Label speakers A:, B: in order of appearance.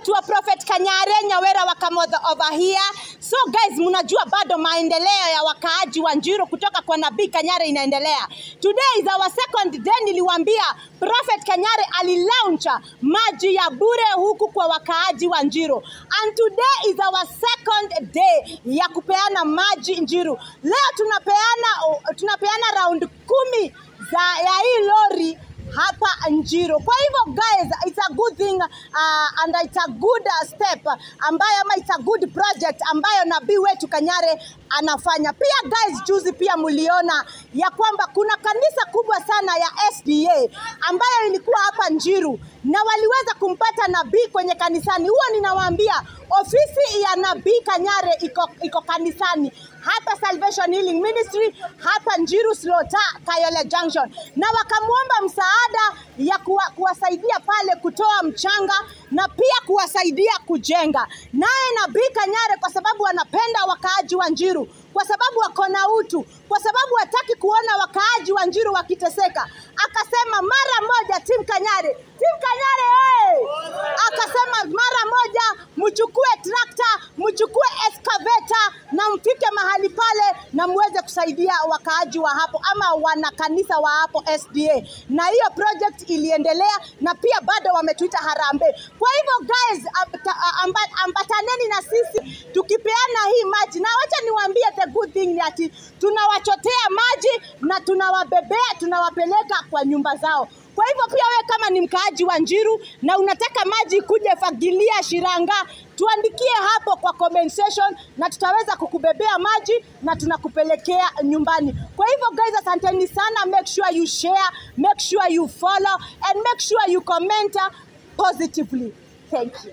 A: Wetu wa Prophet Kanyare Nyawera wa Kamotho over here. So guys, mnajua bado maendeleo ya wakaaji wa Njiru kutoka kwa Nabii Kanyare inaendelea. Today is our second day. Niliwaambia Prophet Kanyare alilaunch maji ya bure huku kwa wakaaji wa Njiru. And today is our second day ya kupeana maji Njiru. Leo tunapeana round 10 za ya hii lori hapa Njiru. Kwa hivyo guys, it's a good thing and it's a good step ambayo, ama it's a good project ambayo nabii wetu Kanyare anafanya. Pia guys, juzi pia mliona ya kwamba kuna kanisa kubwa sana ya SDA ambayo ilikuwa hapa Njiru na waliweza kumpata nabii kwenye kanisani. Huwa ninawaambia ofisi ya Nabii Kanyare iko kanisani hapa Salvation Healing Ministry hapa Njiru Slota Kayole Junction, na wakamuomba msaada ya kuwasaidia pale kutoa mchanga na pia kuwasaidia kujenga. Naye Nabii Kanyare, kwa sababu anapenda wakaaji wa Njiru, kwa sababu wako na utu, kwa sababu hataki kuona wakaaji wa Njiru wakiteseka, akasema mara moja, Team Kanyare, Team Kanyare, hey! Akasema mara moja mchukue trakta, mchukue excavator na mfike mahali pale na muweze kusaidia wakaaji wa hapo ama wanakanisa wa hapo SDA. Na hiyo project iliendelea na pia bado wametuita harambee. Kwa hivyo guys, ambataneni na sisi tukipeana hii maji. Na wacha niwaambie the good thing ni ati tunawachotea maji na tunawabebea, tunawapeleka kwa nyumba zao. Kwa hivyo pia wewe kama ni mkaaji wa Njiru na unataka maji kuje Fagilia Shiranga, tuandikie hapo kwa comment section na tutaweza kukubebea maji na tunakupelekea nyumbani. Kwa hivyo guys, asanteni sana. Make sure you share, make sure you follow and make sure you comment positively. Thank you.